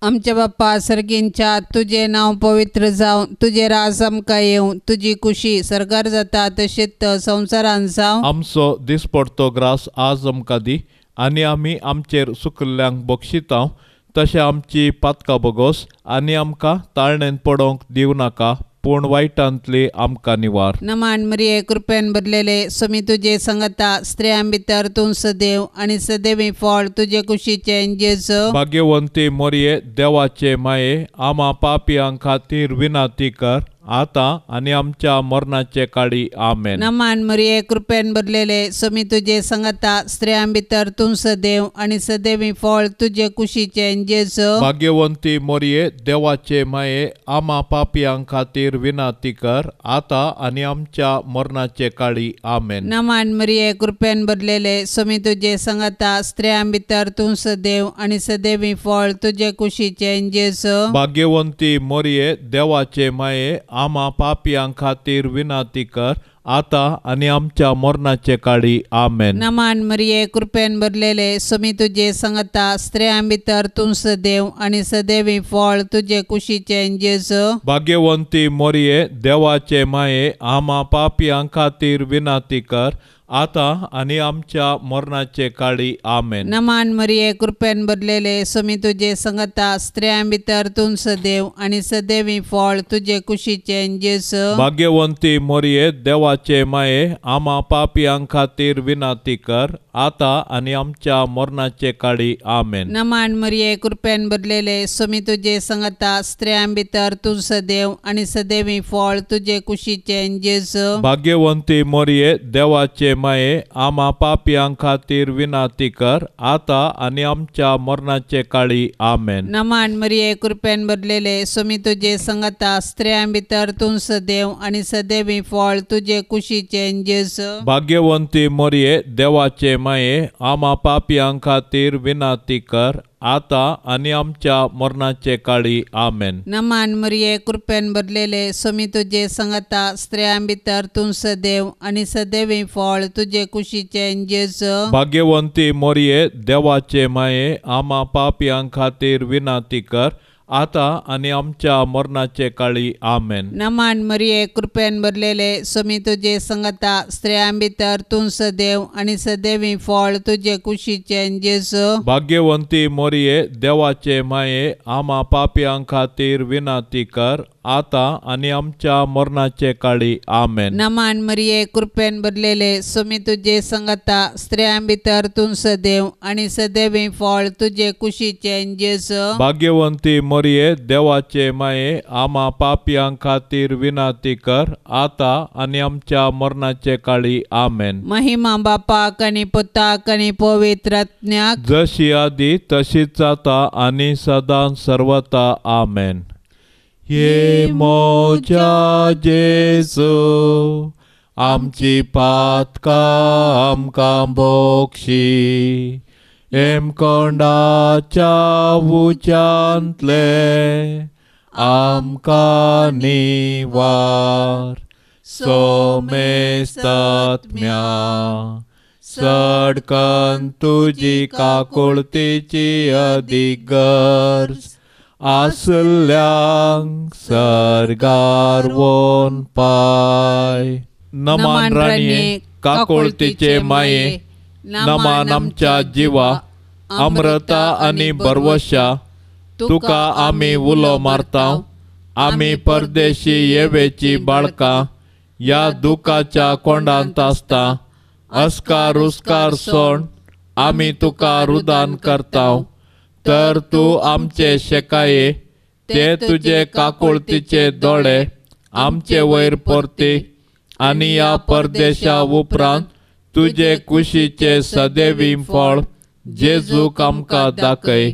आमच्या बाप्पा सर्गींच्या तुजें नांव पवित्र जावं, तुजें राज आमकां येवं, तुजी कुशी सर्गार जाता तशेंच संवसारान जावं. आमचो दिसपडतो ग्रास आज आमकां दी आनी आमी आमचेर सुकिल्ल्यांक बक्षितांव तशें आमची पातकां बगोस आनी आमकां ताळणेन पडोवंक दिवं नाका, पूण वायटांतली आमकां निवार. नमान मरिये कृपेन भरलेले स्वामी तुजे संगता, स्त्रियां भितर तूं सदैव आनी सदैवी फळ तुजे कुशीचें जेजू. भाग्यवंती मरिये देवाचे माये आमा पापयां खातीर विनंती कर आतां आनी आमच्या मरणाचे काळी आमेन. नमान मरिये कृपेन भरलेले स्वामी तुजे संगता स्त्रियां भितर तूं सदैव आनी सदैवी फळ तुजे कुशीचें जेजू. भाग्यवंती मोरये देवाचे माये आमा पापयां खातीर विनंती कर आतां आनी आमच्या मरणाचे काळी आमेन. नमान मरिये कृपेन भरलेले स्वामी तुजे संगता स्त्रियां भितर तूं सदैव आनी सदैवी फळ तुजे कुशीचें जेजू. भाग्यवंती मोरये देवाचे माये आमा पापयां खातीर विनंती कर आतां आनी आमच्या मरणाचे काळी आमेन. नमान मरिये कृपेन भरलेले स्वामी तुजे संगता स्त्रियां भितर तूं सदैव आनी सदैवी फळ तुजे कुशीचें जेजू. भाग्यवंती मोरये देवाचे माये आमा पापयां खातीर विनंती कर आतां आनी आमच्या मरणाचे काळी आमेन. नमान मरिये कृपेन भरलेले स्वामी तुजे संगता स्त्रियां भितर तूं सदैव आनी सदैवी फळ तुजे कुशीचें जेजू. भाग्यवंती मोरये देवाचे माये आमा पापयां खातीर विनंती कर आतां आनी आमच्या मरणाचे काळी आमेन. नमान मरिये कृपेन भरलेले स्वामी तुजे संगता स्त्रियां भितर तूं सदैव आनी सदैवी फळ तुजे कुशीचें जेजू. भाग्यवंती मोरये देवाचे माये आमा पापयां खातीर विनंती कर आतां आनी आमच्या मरणाचे काळी आमेन. नमान मरिये कृपेन भरलेले स्वामी तुजे संगता स्त्रियां भितर तूं सदैव आनी सदैवी फळ तुजे कुशीचें जेजू. भाग्यवंती मोरये देवाचे माये आमा पापयां खातीर विनंती कर आतां आनी आमच्या मरणाचे काळी आमेन. नमान मरिये कृपेन भरलेले स्वामी तुजे संगता स्त्रियां भितर तूं सदैव आनी सदैवी फळ तुजे कुशीचें जेजू. भाग्यवंती मोरये देवाचे माये आमा पापयां खातीर विनंती कर आतां आनी आमच्या मरणाचे काळी आमेन. नमान मरिये कृपेन भरलेले स्वामी तुजे संगता स्त्रियां भितर तूं सदैव आनी सदैवी फळ तुजे कुशीचें जेजू. भाग्यवंती मोरये देवाचे माये आमा पापयां खातीर विनंती कर आतां आनी आमच्या मरणाचे काळी आमेन. नमान मरिये कृपेन भरलेले स्वामी तुजे संगता स्त्रियां भितर तूं सदैव आनी सदैवी फळ तुजे कुशीचें जेजू. भाग्यवंती मोरये देवाचे माये आमा पापयां खातीर विनंती कर आतां आनी आमच्या मरणाचे काळी आमेन. महिमा बापाक आनी पुताक आनी पवित्र आत्म्याक, जशी आदी तशीच आतां आनी सदां सर्वता आमेन. हे मोज्या जेजू आमची पातकां आमकां भोगशी, हेमकोंडाच्या उच्यांतले आमकां निवार, सोमेस्तात्म्या सडकन तुजी काकुळतीची अदीक गरज आसल्यांक सर्गार वोन पाय. नमान राणये काकुळतीचे माये, नमान आमच्या जिवा अमृता आनी बरवशा, तुका आमी उलो मारता. आमी परदेशी येवेची बाळकां ह्या दुखाच्या कोंडांत आसता. अस्कार उस्कार सोण आमी तुका रुदान करता, तर तूं आमचे शेकाये ते तुजे काकुळतीचे दोळे आमचे वयर परती आनी ह्या परदेशा उपरांत तुजे कुशीचे सदैवी फळ जेजूक आमकां दाखय.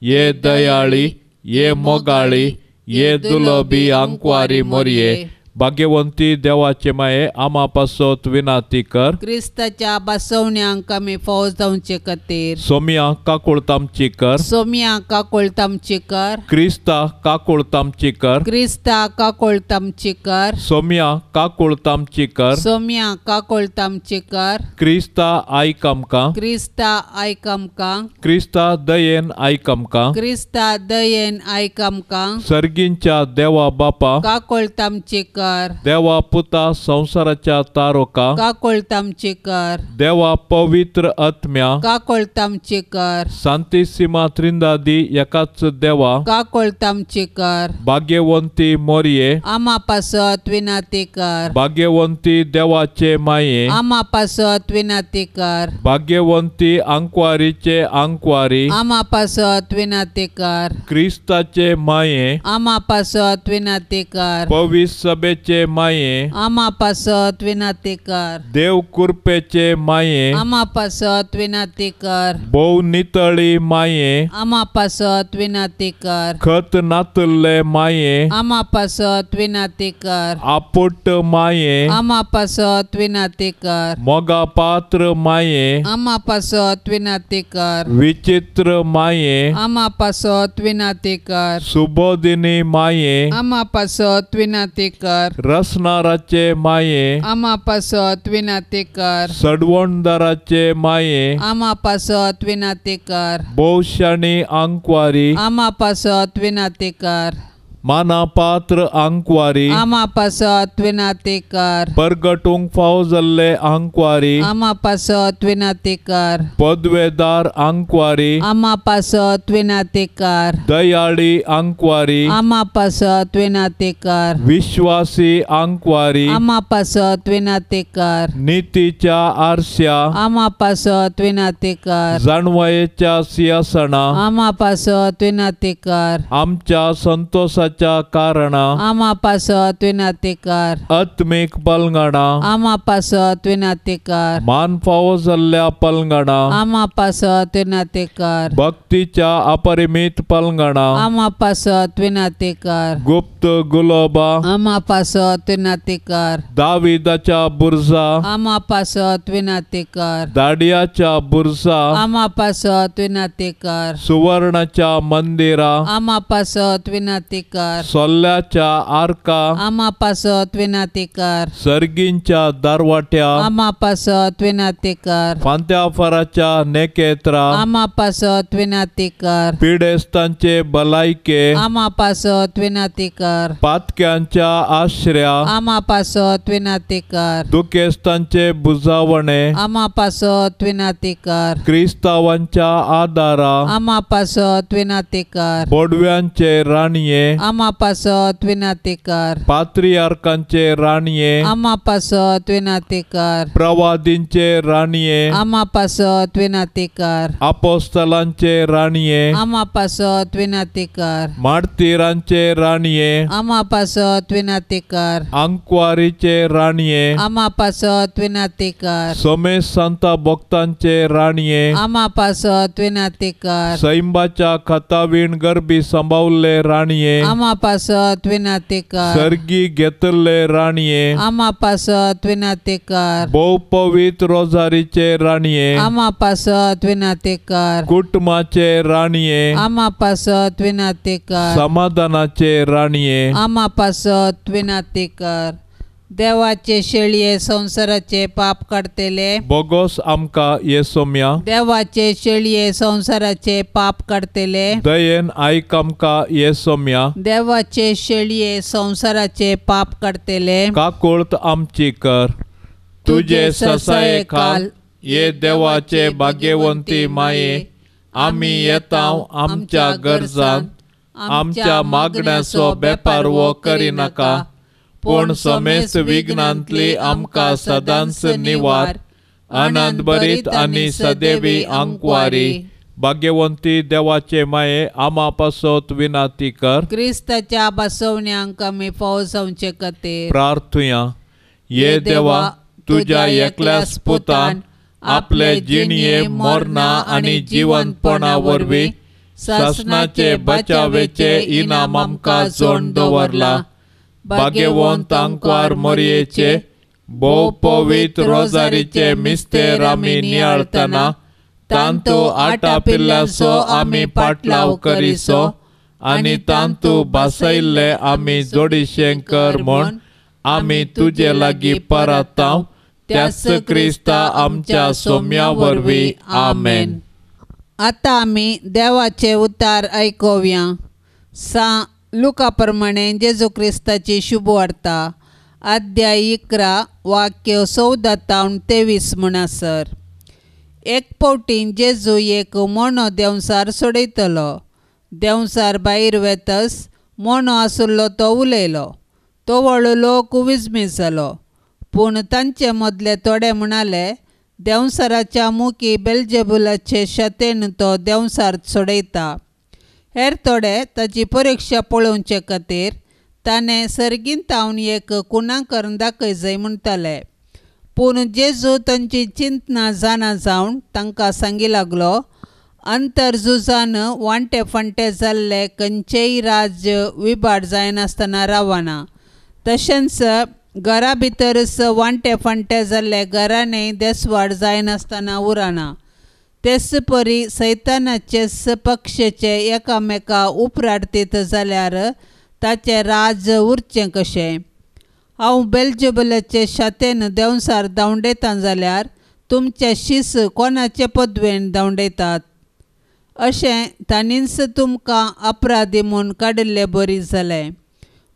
ये दयाळी, ये मोगाळी, ये दुलोबी आंकवारी मोरये, भाग्यवंती देवाचे माये आमा पासत विनंती कर. क्रिस्ताच्या बसवण्यांक आमी फौज जावचे खातीर. सोमिया काकुळतामची कर. सोमिया काकुळतामची कर. क्रिस्ता काकुळतामची कर. क्रिस्ता काकुळतामची कर. सोमिया काकुळतामची कर. सोमिया काकुळतामची कर. क्रिस्ता आयक आमकां. क्रिस्ता आयक आमकां. क्रिस्ता दयेन आयक आमकां. क्रिस्ता दयेन आयक आमकां. सर्गींच्या देवा बापा काकुळतामची कर. कर। देवा पुता संवसाराच्या तारोका काकोळत आमची कर। देवा पवित्र आत्म्या काकोळत आमची कर। सांतिसिमा त्रिंदादी एकाच देवा काकोळत आमची कर। भाग्यवंती मोरये आमा पासत विनाती कर। भाग्यवंती देवाचे माये आमा पासत विनाती कर। भाग्यवंती आंकवारीचे आंकवारी आमा पासत विनाती कर। क्रिस्ताचे माये आमा पासत विनाती कर। पवित्र सभेचे माये आमा पासत विनाती कर। देव कृपेचे माये आमा पासत विनाती कर। भोव नितळी माये आमा पासत विनाती कर। खत नातल्ले माये आमा पासत विनाती कर। आपुट माये आमा पासत विनाती कर। मोगा पात्र माये आमा पासत विनाती कर। विचित्र माये आमा पासत विनाती कर। सुबोधिनी माये आमा पासत विनाती कर। रसनाराचे माये आमा पासत विनाती कर। सडवणदाराचे माये आमा पासत विनाती कर। भोवशाणी आंकवारी आमा पासत विनाती कर। मानापात्र आंकवारी आमा पासत विनाती कर। परगटूंक फावो जाल्ले आंकवारी आमा पासत विनाती कर। पदवेदार आंकवारी आमा पासत विनाती कर। दयाळी आंकवारी आमा पासत विनाती कर। विश्वासी आंकवारी आमा पासत विनाती कर। नितीच्या आरस्या आमा पासत विनाती कर। जाणवयेच्या सिंहासना आमा पासत विनाती कर। आमच्या संतोषाच्या कारणा आमा पासत विनाती कर। आत्मीक पलंगणा आमा पासत विनाती कर। मान फावो जाल्ल्या पलंगणा आमा पासत विनाती कर। भक्तीच्या अपरिमित पलंगणा आमा पासत विनाती कर। गुप्त गुलोबा आमा पासत विनाती कर। दाविदाच्या बुर्जा आमा पासत विनाती कर। दाडियाच्या बुर्जा आमा पासत विनाती कर। सुवर्णाच्या मंदिरा आमा पासत विनाती कर। सोल्ल्याच्या आर्का आमा पासत विनाती कर। सर्गींच्या दारवाट्या आमा पासत विनाती कर। फांत्याफराच्या नेकेत्रा आमा पासत विनाती कर। पिडेस्तांचे भलायके आमा पासत विनाती कर। पातक्यांच्या आश्र्या आमा पासत विनाती कर। दुखेस्तांचे बुजावणे आमा पासत विनाती कर। क्रिस्तावांच्या आदारा आमा पासत विनाती कर। बोडव्यांचे राणये आमा पासत विनाती कर। पात्रियार्कांचे राणये आमा पासत विनाती कर। प्रवादींचे राणये आमा पासत विनाती कर। अपोस्तलांचे राणये आमा पासत विनाती कर। मार्तीरांचे राणये आमा पासत विनाती कर। आंकवारीचे राणये आमा पासत विनाती कर। सोमेश सांता भक्तांचे राणये आमा पासत विनाती कर। सैंबाच्या खतावीण गरबी सांबावल्ले राणये आमा पासत विनाती कर। सर्गी घेतल्ले राणये आमा पासत विनाती कर। भोव पवित्र रोजारीचे राणये आमा पासत विनाती कर। कुटुंबाचे राणये आमा पासत विनाती कर। समाधानाचे राणये आमा पासत विनाती कर। देवाचे शेळये संवसाराचे पाप काडतले बोगोस आमकां येसोम्या। देवाचे शेळये संवसाराचे पाप काडतले दयेन आयक आमकां येसोम्या। देवाचे शेळये संवसाराचे पाप काडतले काकुळत आमची कर। तुजे ससाये खाल ये देवाचे भाग्यवंती माये आमी येताव आमच्या गरजान आमच्या मागण्याचो बेपारवो करिनाका पूण समेस्त विघ्नांतली आमकां सदांच निवार आनंद भरीत आनी सदैवी आंकवारी भाग्यवंती देवाचे माये आमा पासत विनाती कर। क्रिस्ताच्या बसवण्यांक आमी फावो जावचे खातीर प्रार्थुया। ये देवा तुज्या एकल्याच पुतान आपले जिणये मरणा आनी जिवंतपणा वरवीं सासणाचे बचावेचे इनाम आमकां जोड दवरला। भाग्यवंत आंकवार मोरयेचे भोव पवित्र रोजारीचे मिस्तेर आमी नियाळतना तांतू आटापिल्ल्याचो आमी पाटलाव करिसो आनी तांतू भासयल्ले आमी जोडीशें कर म्हूण आमी तुजे लागीं परताव त्याच क्रिस्ता आमच्या सोम्या वरवीं आमेन। आतां आमी देवाचे उतार आयकुया। सा लुका प्रमाणे जेजू क्रिस्ताची शुभ वार्ता। अध्याय 11 वाक्य 14 तावन 23 म्हणसर. एक फावटी जेजू एक मोनो देंवचार सोडयतलो. देंवचार भायर वेतस मोनो आशिल्लो तो उलयलो. तो व्हडलो लोक विजमीत जालो. पूण तांचे मदले थोडे म्हणाले, देंवचाराच्या मुखी बेलजेबुलाचे शतेन तो देंवचार सोडयता. हेर थोडे ताची परिक्षा पळोवचे खातीर ताणें सर्गीन तावन एक कुणा करून दाखय जाय म्हणटाले. पूण जेजू तांची चिंतना जाणा जावन तांकां सांगी लागलो, अंतरझुजान वांटे फांटे जाल्ले खंयचेय राज्य विभाड जायनासतना रावना. तशेंच घरा भितरच वांटे फांटे जाल्ले घरांनी देसवाड जायनासतना उरना. तेच परी सैतानाचे पक्षाचे एकामेका उपराडतीत जाल्यार ताचें राज्य उरचें कशें? हांव बेलजेबुलाचे शातेन देंवचार धांवडयता जाल्यार तुमचे शीस कोणाचे पदवेन धांवडयतात? अशें तांणीच तुमकां अपराधी म्हूण काडिल्ले बरी जालें.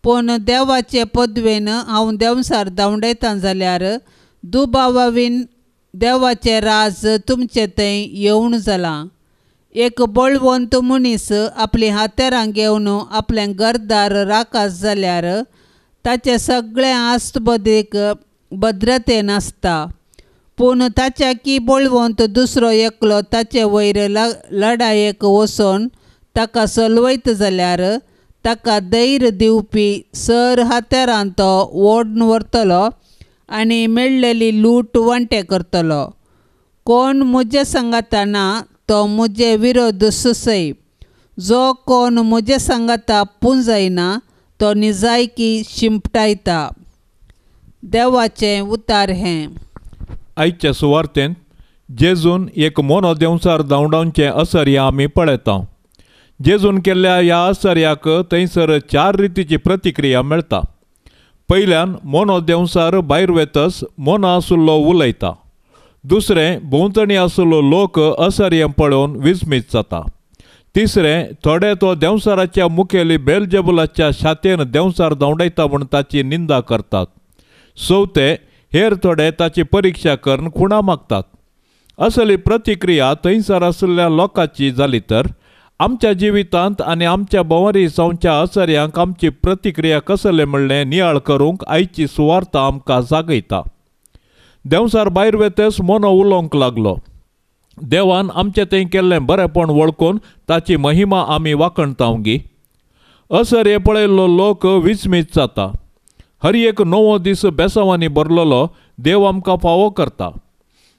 पूण देवाचे पदवेन हांव देंवचार धांवडयता जाल्यार दुबावावीन देवाचें राज तुमचे थंय येवन जालां. एक बळवंत मनीस आपलीं हातेरां घेवन आपलें घरदार राखत जाल्यार ताचें सगळें आस्तबदीक भद्रतेन आसता. पूण ताच्या की बळवंत दुसरो एकलो ताचे वयर लडायेक वचून ताका सलवयत जाल्यार ताका धैर्य दिवपी सर हातेरां तो ओडून व्हरतलो आनी मेळ्ळेली लूट वांटे करतलो. कोण म्हजे सांगाता ना तो म्हजे विरोध सुसय. जो कोण म्हजे सांगाता पुंजायना तो निजायकी शिंपटायता. देवाचें उतार हें. आयच्या सुवार्तेंत जेजून एक मोनो देंवचार धांवडावचें असर्या आमी पळयता. जेजून केल्ल्या ह्या असर्याक थंयसर 4 रितीची प्रतिक्रिया मेळटा. पयल्यान मोनो देंवचार भायर वेतस मोनो आशिल्लो उलयता. दुसरें, भोंवतणी आशिल्लो लोक असर्य पळोवन विस्मीत जाता. तिसरें, थोडे तो देंवचाराच्या मुखेली बेलजेबुलाच्या शातेन देंवचार धांवडायता म्हूण ताची निंदा करतात. चवथें, हेर थोडे ताची परिक्षा करून खुणा मागतात. असली प्रतिक्रिया थंयसर आशिल्ल्या लोकांची जाली तर आमच्या जिवितांत आनी आमच्या भोंवरी जावच्या असर्यांक आमची प्रतिक्रिया कसले म्हणलें नियाळ करूंक आयची सुवार्ता आमकां जागयता. देंवचार भायर वेतस मोनो उलोवंक लागलो. देवान आमचें थंय केल्लें बरेंपण वळखून ताची महिमा आमी वाखणतावंगी. असर्य पळयल्लो लोक विस्मीत जाता. हर एक नवो दीस बेसांवांनी भरलेलो देव आमकां फावो करता.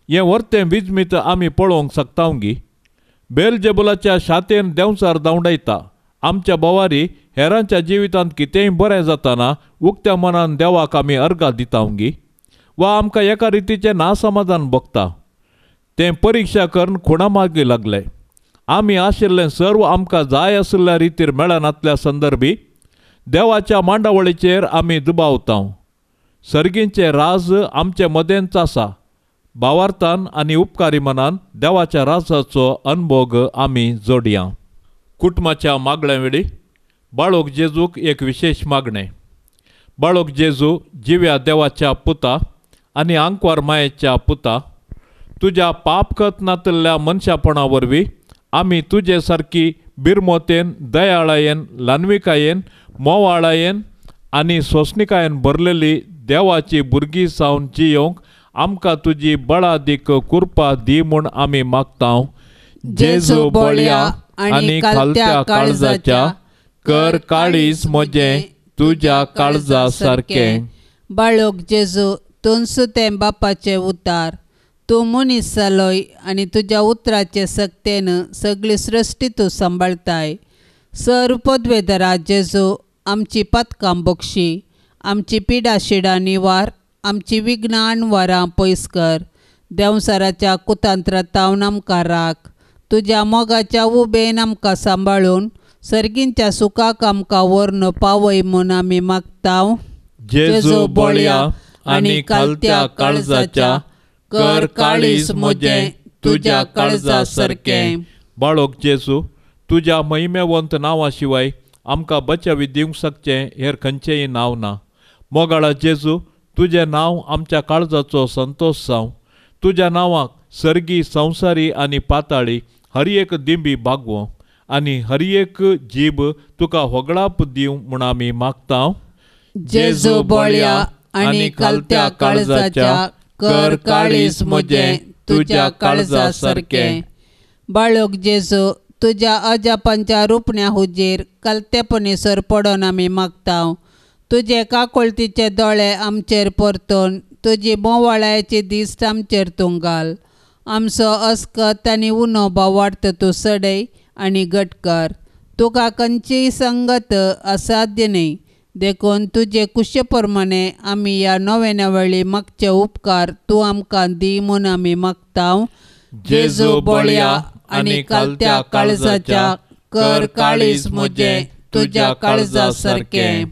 हें वर्तें विस्मीत आमी पळोवंक शकतावंगी. बेलजेबुलाच्या शातेन देंवचार धांवडायता. आमच्या भोवारी हेरांच्या जिवितांत कितेंय बरें जाताना उक्त्या मनान देवाक आमी अर्गां दितावंगी वा आमकां एका रितीचें नासमाधान भोगता. तें परिक्षा करून खुणा मागी लागले. आमी आशिल्लें सर्व आमकां जाय आशिल्ल्या रितीर मेळनातल्या संदर्भी देवाच्या मांडावळीचेर आमी दुबावता. सर्गींचें राज आमचे मदेंच आसा. भावार्थान आनी उपकारी मनान देवाच्या राजाचो अनभोग आमी जोडया. कुटुंबाच्या मागण्या वेळी बाळोक जेजूक एक विशेश मागणें. बाळोक जेजू जिव्या देवाच्या पुता आनी आंकवार मायेच्या पुता, तुज्या पापकत नातिल्ल्या मनशापणा वरवीं आमी तुजे सारकी बिरमोतेन, दयाळायेन, ल्हानविकायेन, मोवाळायेन आनी सोंसणिकायेन भरलेली देवाची भुरगीं जावन जियोवंक आमकां तुजी बळादीक कृपा दी म्हूण आमी मागता. जेजू बळया आनी खालत्या काळजाच्या, कर काळीज म्हजें तुज्या काळजा सारकें. बाळोक जेजू, तुंसू तें बापाचें उतार. तूं मनीस जालोय आनी तुज्या उतराचे सक्तेन सगळी सृश्टी तूं सांबाळताय. सर पदवेदरा जेजू, आमची पातकां बक्षी, आमची पिडा शिडां निवार, आमची विघ्नां अणवारां पयस कर. देंवचाराच्या कुतांत्रां तावन आमकां राख. तुज्या मोगाच्या उबेन आमकां सांबाळून सर्गींच्या सुखाक आमकां व्हरून पावय म्हूण आमी मागता. जेजू बळया आनी खालत्या काळजाच्या, कर काळीज म्हजें तुज्या काळजा सारकें. बाळोक जेजू, तुज्या महिमेवंत नांवा शिवाय आमकां बचावी दिवंक शकचें हेर खंयचेंय नांव ना. मोगाळा जेजू, तुजें नांव आमच्या काळजाचो संतोश जावं. तुज्या नांवाक सर्गी, संवसारी आनी पाताळी हर एक दिंबी बागवो आनी हर एक जीब तुका होगळाप दिवं म्हूण आमी मागता. जेजू बळ्या आनी खालत्या काळजाच्या, कर काळीज म्हजें तुज्या काळजा सारकें. बाळक जेजू, तुज्या अजापांच्या रुपण्या हुजीर कालतेपणी सर पडोन आमी मागता. तुजे काकोळतीचे दोळे आमचेर परतून तुजी मोवाळायची दिश्ट आमचेर तूं घाल. आमचो अस्कत आनी उणो भावार्थ तूं सडय आनी घट कर. तुका खंयचीय संगत असाध्य न्हय, देखून तुजे कुशे प्रमाणे आमी ह्या नव्या वेळी मागचे उपकार तूं आमकां दी म्हूण आमी मागता. जेजू बळ्या आनी खालत्या काळजाच्या, कर काळीज म्हजें तुज्या काळजा सारकें.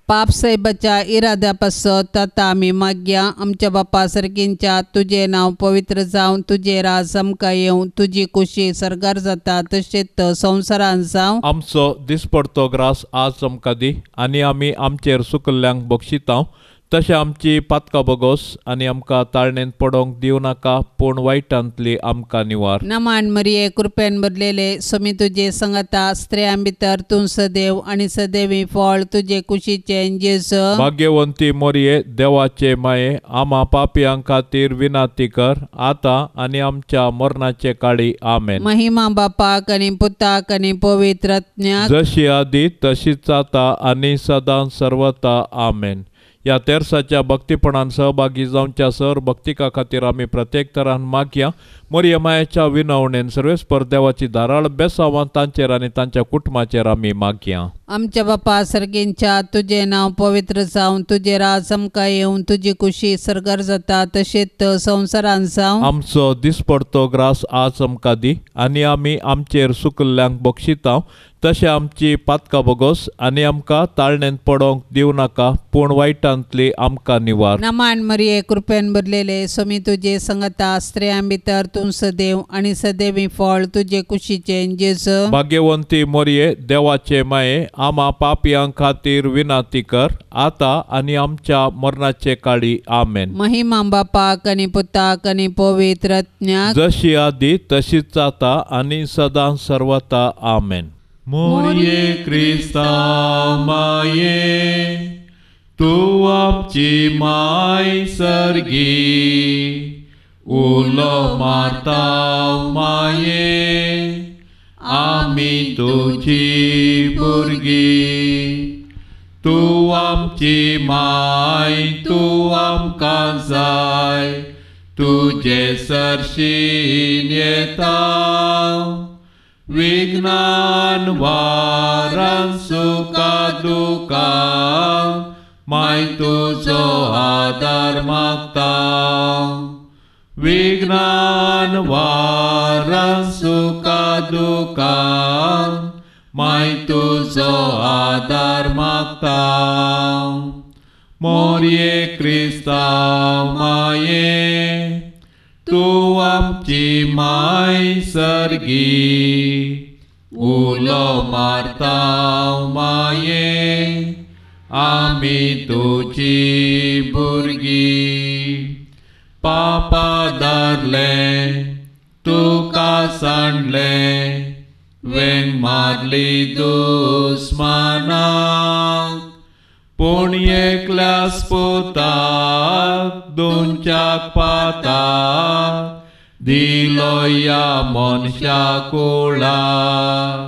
पाप साहेबाच्या इराद्या पासत आतां आमी मागया. आमच्या बापा सारकींच्या, तुजें नांव पवित्र जावं, तुजें राज आमकां येवं, तुजी कुशी सर्गार जाता तशेंच संवसारान जावं. आमचो दिसपडतो ग्रास आज आमकां दी आनी आमी आमचेर सुकल्ल्यांक बक्षितांव तशें आमची पातकां बोगोस आनी आमकां ताळणेंत पडोंक दिवं नाका, पूण वायटांतली आमकां निवार. नमान मरिये, कृपेन भरलेले, स्वामी तुजे संगता, स्त्रियां भितर तूं सदैव आनी सदैवी फळ तुजे कुशीचें जेजू. भाग्यवंती मोरये, देवाचे माये, आमा पापयां खातीर विनाती कर आतां आनी आमच्या मरणाचे काळी. आमेन. महिमा बापाक आनी पुताक आनी पवित्र आत्म्याक, जशी आदी तशीच आतां आनी सदां सर्वता. आमेन. ह्या तेरसाच्या भक्तीपणान सहभागी जावच्या सर भक्तिका खातीर आमी प्रत्येक तरान मागया. मोरये मायेच्या विनवणेन सर्वेस्पर देवाची धाराळ बेसावां तांचेर आनी तांच्या कुटुंबाचेर आमी मागया. आमच्या बापा सर्गींच्या, तुजें नांव पवित्र जावं, तुजें राज आमकां येवं, तुजी कुशी सर्गार जाता तशेंच संवसारान जावं. आमचो दिसपडतो ग्रास आज आमकां दी आनी आमी आमचेर सुकल्ल्यांक बक्षितांव तशें आमची पातकां बोगोस आनी आमकां ताळणेंत पडोंक दिवं नाका, पूण वायटांतली आमकां निवार. नमान मरिये, कृपेन भरलेले, स्वामी तुजे संगता, स्त्रियां भितर तूं सदैव आनी सदैवी फळ तुजे कुशीचें जेजू. भाग्यवंती मोरये, देवाचे माये, आमा पापयां खातीर विनाती कर आतां आनी आमच्या मरणाचे काळी. आमेन. महिमा बापाक आनी पुताक आनी पवित्र आत्म्याक, जशी आदी तशीच आतां आनी सदां सर्वता. आमेन. मोरये क्रिस्तांव माये, तूं आमची माय सर्गी, उलो मारता माये, आमी तुजी भुरगीं. तूं आमची माय, तूं आमकां जाय, तुजे सरशीन येता. विघ्नान वारान सुखा दुखान माय तुजो आदार मागता. विघ्नान वारान सुखा दुखान माय तुजो आदार मागता. मोरये क्रिस्तांव माये, तूं आमची माय सर्गी, उलो मारता माये, आमी तुजी भुरगीं. पापा धरलें तुका सांडलें, वेंग मारली दुस्मानाक, पूण एकल्याच पुताक दोनच्याक पाताक दिलो ह्या मनशा कुळाक.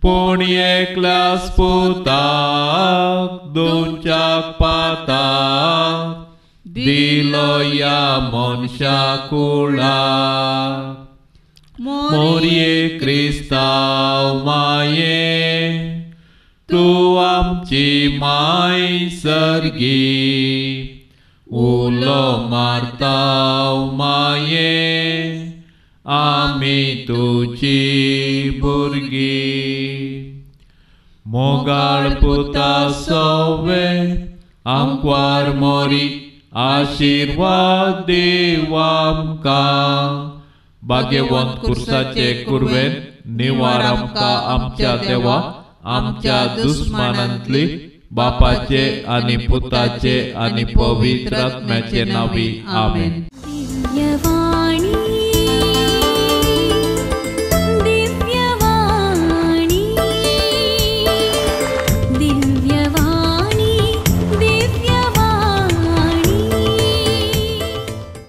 पूण एकल्याच पुताक दोनच्याक पाताक दिलो ह्या मनशा कुळाक. मोरये क्रिस्तांव माये, तूं आमची माय सर्गी, उलो मारता माये, आमी तुजी भुरगीं. मोगाळ पुता सोवे आमक्वार मोरी, आशिर्वाद दीव आमकां. भाग्यवंत कुर्साचे कुर्वेन निवार आमकां आमच्या देवा, आमच्या दुस्मानांतली बापाचे आनी पुताचे आनी पवित्र आत्म्याचे नांवी आमेन. दिव्यवाणी.